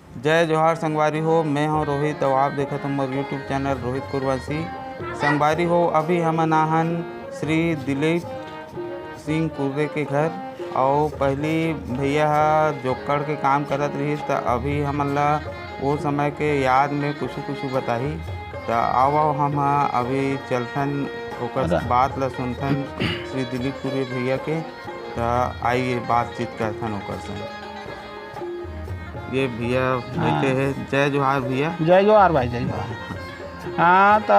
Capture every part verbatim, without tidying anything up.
जय जोहार संगवारी हो, मैं हूं रोहित अउ आप देखत हो मोर YouTube चैनल रोहित कुरवंशी। संगवारी हो, अभी हमन आहन श्री दिलीप सिंह कुर्रे के घर, अउ पहली भैया ह जोक्कड़ के काम करत रहिस, त अभी हमन ला वो समय के याद में कुछु कुछु बताही। त आवव, हम ह अभी चलथन, ओकर बात ला सुनथन श्री दिलीप कुर्रे भैया के। त आइए, बातचीत करथन ओकर संग। ये भैया बैठे हैं। जय जोहार भैया। जय जोहार भाई, जय जोहार। हाँ, त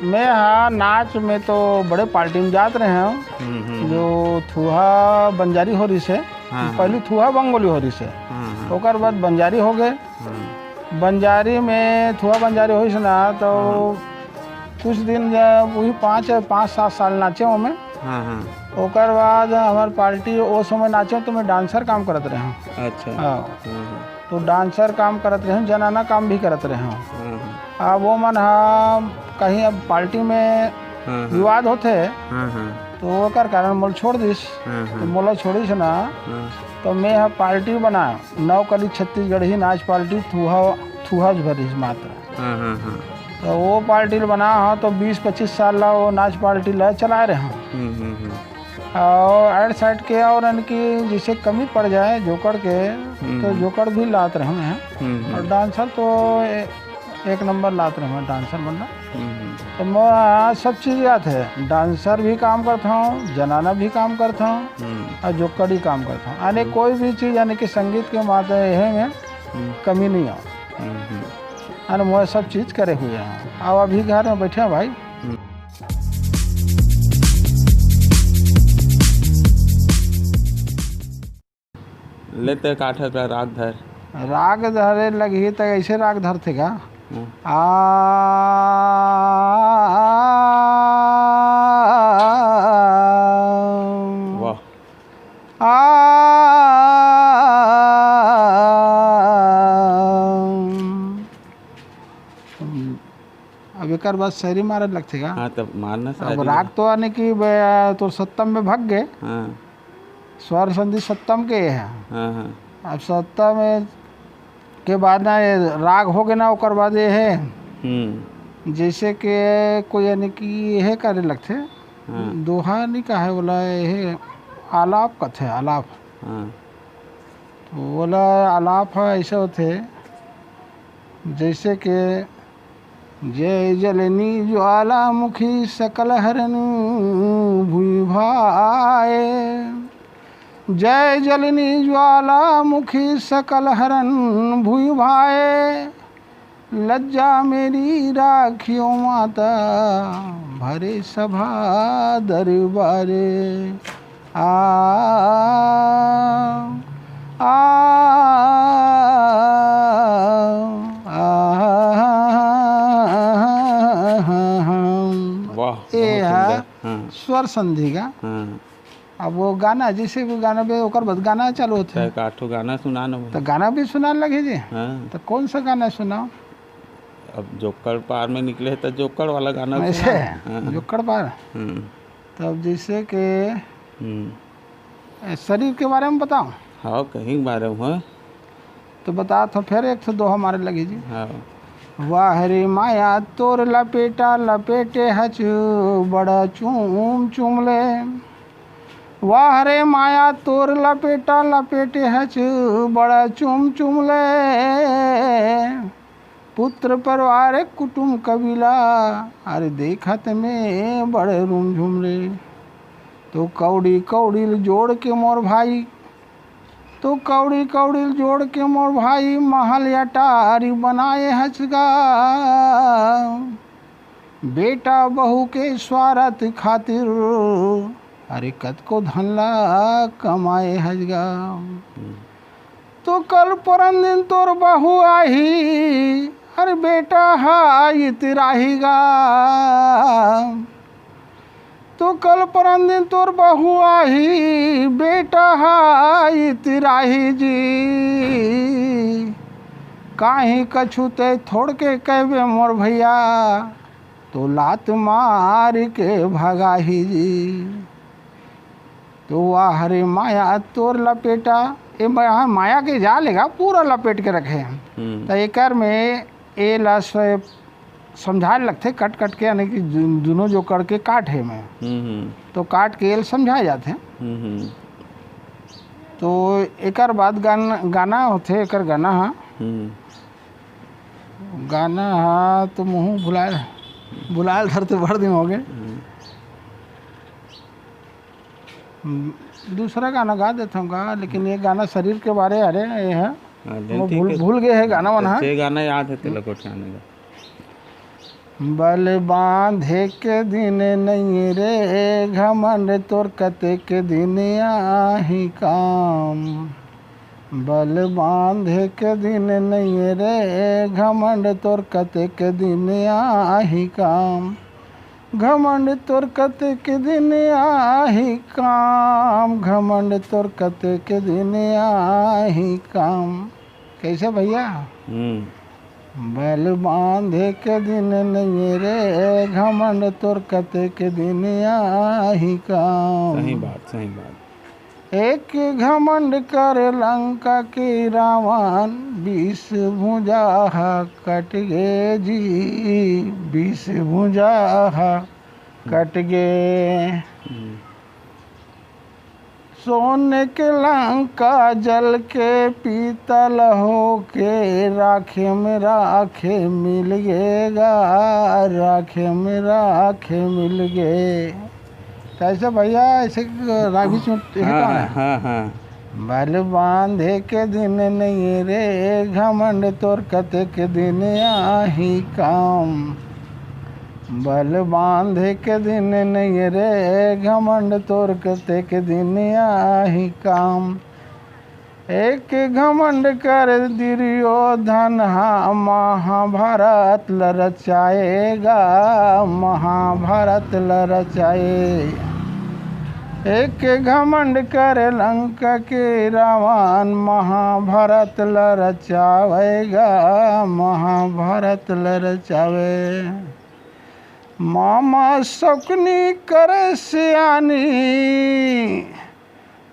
मैं हा नाच में तो बड़े पार्टी में जात रहे हूँ। हम्म, हम्म, जो थुहा बंजारी हो रही से, हाँ, हाँ। पहली थुहा बंगोली हो रही से, हाँ, हाँ। ओकर बाद बंजारी हो गए। हाँ। बंजारी में, थुहा बंजारी होइस ना, तो हाँ। कुछ दिन जब वही पाँच, पाँच सात साल नाचे हूँ मैं। हाँ, हाँ। ओकर बाद हमार पार्टी, ओ समय नाचे तो मैं डांसर काम करत रहे हूँ। अच्छा। हाँ। हाँ, हाँ। तो डांसर काम करत रहे हूँ, जनाना काम भी करत रहे हूँ। हाँ, हाँ। अब वो मन हा कहीं अब पार्टी में हाँ, हाँ। विवाद होते, हाँ, हाँ। तो ओकर कारण मोल छोड़ दिस। हाँ, हाँ। तो मोला छोड़िस ना, हाँ। तो मैं हा पार्टी बनाया। नवकली छत्तीसगढ़ी नाच पार्टी थुहा, थुहा झ भरिस मात्र। हाँ, हाँ, हाँ। तो वो पार्टी ल बना हो तो बीस पच्चीस साल ला वो नाच पार्टी ला चला रहे हूँ। हम्म, हम्म, हम्म। और एड साइड के और यानी कि जैसे कमी पड़ जाए जोकड़ के, हम्म, तो हम्म। जोकड़ भी लात रहे हैं। हम्म, हम्म। और डांसर तो ए-, एक नंबर लात रहे हैं डांसर बंदा। हम्म, हम्म। तो मैं सब चीज़ याद है, डांसर भी काम करता हूँ, जनाना भी काम करता हूँ हम्म। और जोकड़ी काम करता हूँ। यानी हम्म। कोई भी चीज़ यानी कि संगीत के मामले में हम्म। कमी नहीं आओ। हम्म, हम्म। अरे मोए सब चीज करे हुए हैं। अब अभी घर में बैठे हैं भाई। हम्म। ले ते काठक ला राग धर। राग धरे लगही त ऐसे राग धरथे का? हम्म। आ, वाह। आ, अब एकर बाद शायरी मारे लगथे का? हाँ, तब मारना अब शायरी राग ला। तो आने की बे-, तो सत्तम में भग गए। हाँ। स्वर संधि सत्तम के है। हाँ, हाँ। अब सत्तम में के बाद ना ये राग हो गए ना, ओकर बाद ये है। हम्म। जैसे कि कोई यानी कि ये करे लगथे। हाँ। दोहा नहीं कहे वाला, ये आलाप कथे, आलाप। हाँ। तो वाला आलाप ह ऐसे होथे, जैसे कि जय जलनी ज्वालामुखी सकल हरन भुइ भाए। जय जलनी ज्वालामुखी सकल हरन भुइ भाए। लज्जा मेरी राखियो माता, भरे सभा दरबारे। आ, आ, आ, वाह, ये बहुत है सुंदर। हाँ। स्वर संधि का। हाँ। अब वो गाना, जैसे भी गाना बे, ओकर बाद गाना चालू होथे। तो एक आठ ठो गाना सुना न भाई। तो गाना भी सुना लगे जी। हाँ। तो कौन सा गाना सुनाओ? अब जोक्कड़ पार में निकले तो जोक्कड़ वाला गाना ऐसे सुना। हाँ। जोक्कड़ पार। हम्म। तब जैसे कि हम्म। ए, शरीर के बारे में बताओ। हाँ, कहीं के बारे में, हाँ। तो बता तो फिर एक ठो दोहा मारे लगी जी। हाँ। वाह रे माया तोर लपेटा लपेटे हच बड़ा चूम चूम ले। वाह रे माया तोर लपेटा लपेटे हच बड़ा चूम चूम ले। पुत्र परिवार कुटुम कबीला, अरे देखत में बड़ रूम झूम रे। तो कौड़ी कौड़ी ल जोड़ के मोर भाई, तो कौड़ी कौड़ी ल जोड़ के मोर भाई, महल अटारी बनाए हच गा। बेटा बहू के स्वार्थ खातिर, अरे कतको धन ला कमाए हच गा। हम्म। तो कल परन दिन तोर बहू आही, अरे बेटा हा इतराही गा। तो कल परन दिन तोर बहू आही, बेटा हा इतराही जी। काहीं कछु ते थोड़ के कहबे मोर भैया, तो लात मार के भगाही जी। तो वाह रे माया तोर लपेटा, ये म-, हाँ, माया के जाल एगा पूरा लपेट के रखे हे। हम्म। त एकर में ए ला स-, समझाए लगथे कट कट के, यानी कि दु-, दुनों जोकड़ के काट हे में। हम्म, हम्म। तो काट के एल समझाए जाथे। हम्म, हम्म। तो एकर बाद गान-, गाना होथे, एकर गाना हा। हम्म। गाना हा तो मुँह भुलाए, भुलाए धरते बड़ दिन हो गए। हम्म। हम्म, दूसरा गाना गा देथंव गा, लेकिन ये गाना शरीर के बारे हरे, ये है। हाँ, वो जल्दी भूल, के भूल गए है गाना मन, तो हाँ। जे गाना याद है, तेला गोठियाने का। बल बांधे के दिन नहीं रे, घमंड तोर कते के दिन आही काम। बल बांधे के दिन नहीं रे, घमंड तोर कते के दिन आही काम। घमंड तोर कते के दिन आही काम, घमंड तोर कते के दिन आही काम। कैसे भैया? हम्म। बल बांधे के दिन नहीं रे, घमंड तोर कते के दिन आही काम। सही बात, सही बात। एक घमंड कर लंका के रावण, बीस भुजा हा कट गे जी, बीस भुजा हा कट गे। हम्म। सोने के लंका जल के पीतल होके, राखे में राखे मिल गे गा, राखे में राखे मिल गे। कैसे भैया, ऐसे रागी चुट-, यही हाँ, कौन है? हाँ, हाँ। बल बांधे के दिन नहीं रे, घमंड तोर कते के दिन आही काम। बल बांधे के दिन नहीं रे, घमंड तोर कते के दिन आही काम। एक घमंड कर दुर्योधन हा महाभारत ल रचाएगा, महाभारत ल रचाए। एक घमंड कर लंका के रावण महाभारत ल रचावेगा, महाभारत ल रचावे। मामा शकुनी करे सियानी,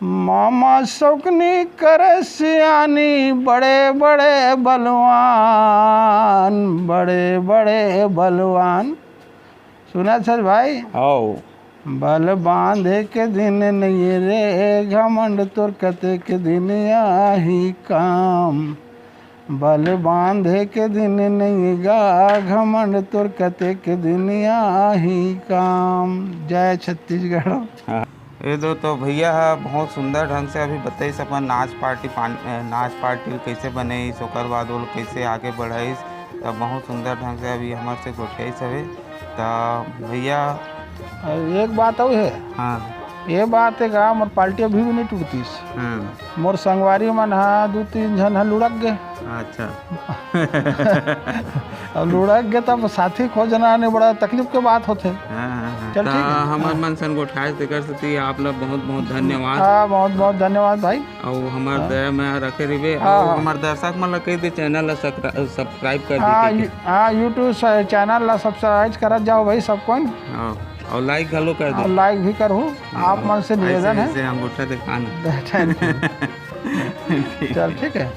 मामा शकुनी करे सियानी, बड़े बड़े बलवान, बड़े बड़े बलवान। सुना छस भाई? आओ। बल बांधे के दिन नहीं रे, घमंड तोर कते के दिन आही काम। बल बांधे के दिन नहीं गा, घमंड तोर कते के दिन आही काम। जय छत्तीसगढ़। हाँ। ये दो तो भैया ह बहुत सुंदर ढंग से अभी बताइस अपन नाच पार्टी पान-, अ, नाच पार्टी ल कैसे बनइस, ओकर बाद ओला कैसे आगे बढ़ाइस, त बहुत सुंदर ढंग से अभी हमर से गोठियाइस हवे। त भैया अरे, एक बात अउ हे। हाँ। ये बात हे गा, मोर पार्टी अभी भी नहीं टूटतीस। हाँ। मोर संगवारी मन हा दू तीन झन हा लुढ़क गे। अच्छा। अब लुढ़क गे तब साथी खोजना नहीं बड़ा तकलीफ के बात होथे। हाँ, हाँ, हाँ। चल, त ठीक है। हमर हाँ। मन सन गोठाए तेकर सेती आप ला बहुत बहुत धन्यवाद। हाँ, बहुत बहुत धन्यवाद भाई। अउ हमर हाँ। दया में रखे रहिबे। हाँ, अउ हाँ। हमर दर्शक मन ला कह दे, चैनल ला सक्रा-, सब्सक्राइब कर दे हाँ, कहिके। यू-, हाँ, YouTube से चैनल ला सब्सक्राइब करत जाओ भाई सब कोई। हाँ, अउ लाइक घलो कर दे। हाँ, लाइक भी करहू, हाँ, आप मन से ऐसे, निवेदन है। ऐसे अंगूठा दिखाना। चल, ठीक है।